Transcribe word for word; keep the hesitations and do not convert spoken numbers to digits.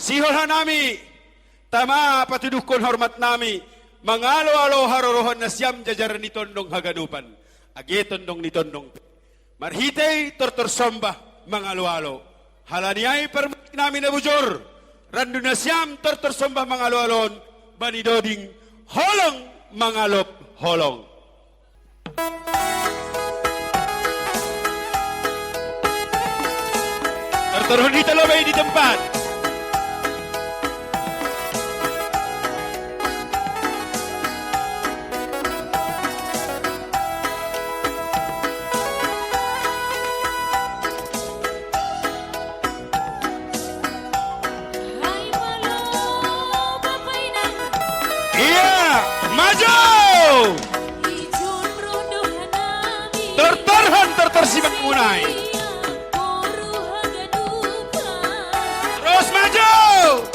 Sihol hanami, tama patuduhon hormat nami, mangalo-alo haroroan nasiam jajaran ni tondong haganupan, age tondong ni tondong. Marhite tortor somba mangalo-alo. Halani ai parmusik nami na bujur, randu nasiam tortor somba mangalo-alo on, bani doding holong mangalop holong. Tortorhon hita lobi di tempat. Ia, maju! Tortorhon, tortor simangunai.